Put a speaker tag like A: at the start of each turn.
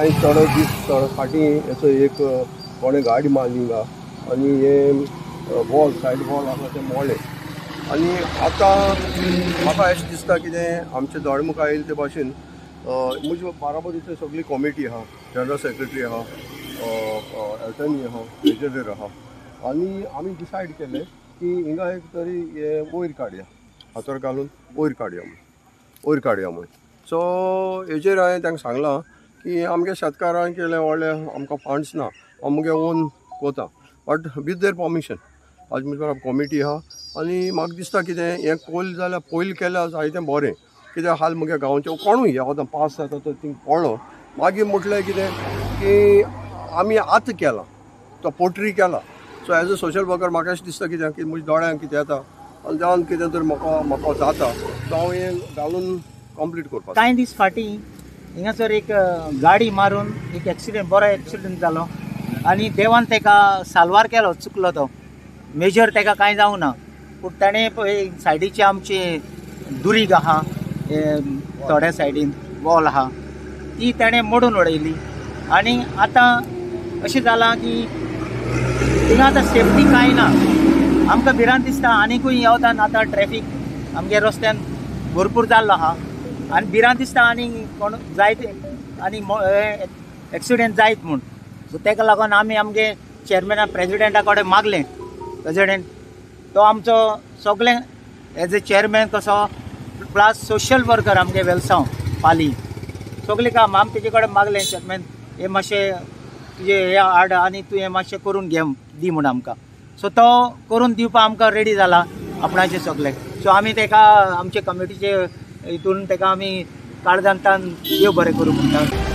A: कांय थोडो दीस थोडो फाटीं हेचो एक कोणें गाडी मारली हिंगा आनी हे वॉल सायड वॉल आसा तें मोडलें. आनी आतां म्हाका अशें दिसता कितें आमच्या दोळे मुखार आयले ते भाशेन म्हजे बाराबर इतली सगळी कॉमिटी आहा, जनरल सेक्रेटरी आहा, एटर्नी आहा, ट्रेजरर आहा आनी आमी डिसायड केलें की हिंगा एक तरी हे वयर काडया, हातोर घालून वयर काडया म्हूण, वयर काडया म्हूण. सो हेजेर हांवें तांकां सांगलां की आमगे शेतकारांक केलें व्हडलें आमकां फंड्स ना, आमगे ओन कोता, बट वीथ there permission. आज म्हजे बरोबर कॉमिटी आहा आनी म्हाका दिसता कितें हें कोयल जाल्यार पयलीं केल्यार जायतें बरें, कित्याक हाल मुगे गांवचें कोणूय आतां पास जाता तो थिंग पडलो मागीर म्हटलें कितें की आमी आतां केलां तो पोट्री केला. So as a social worker म्हाका अशें दिसता कितें की म्हज्या दोळ्यांक कितें येता आनी जावन कितें तर म्हाका म्हाका जाता सो हांव हें घालून कंप्लीट करपाक.
B: कांय दीस फाटीं हिंगासर एक गाडी मारून एक एक्सिडेंट, बरो एक्सिडेंट जालो आनी देवान ताका साल्वार केलो, चुकलो तो मेजर, ताका कांय जावंक ना. पूण ताणें पळय सायडीची आमची दुरीग आहा, थोड्या सायडीन वॉल आहा, ती ताणें मोडून उडयली. आनी आतां अशें जालां की थिंगा आतां सेफ्टी कांय ना, आमकां भिरांत दिसता. आनिकूय येवतान आतां ट्रॅफीक आमगे रस्त्यान भरपूर जाल्लो आहा आनी भिरांत दिसता आनी कोण जायत आनी एक्सिडेंट जायत म्हूण. सो ताका लागून आमी आमगे चेअरमॅना प्रेजिडेंटा कडेन मागलें, प्रेजिडेंट तो आमचो सगळें एज ए चेअरमॅन कसो प्लस सोशल वर्कर आमगे वेलसांव पाली सगळें काम आमी तेजे कडेन मागलें, चेअरमॅन हे मातशें तुजें हें हाड आनी तूं हें मातशें करून घे दी म्हूण आमकां. सो तो करून दिवपाक आमकां रेडी जाला आपणाचें सगळें. सो आमी ताका आमचे कमिटीचे हितून ताका आमी काळजांतल्यान देव बरें करूं म्हणटा.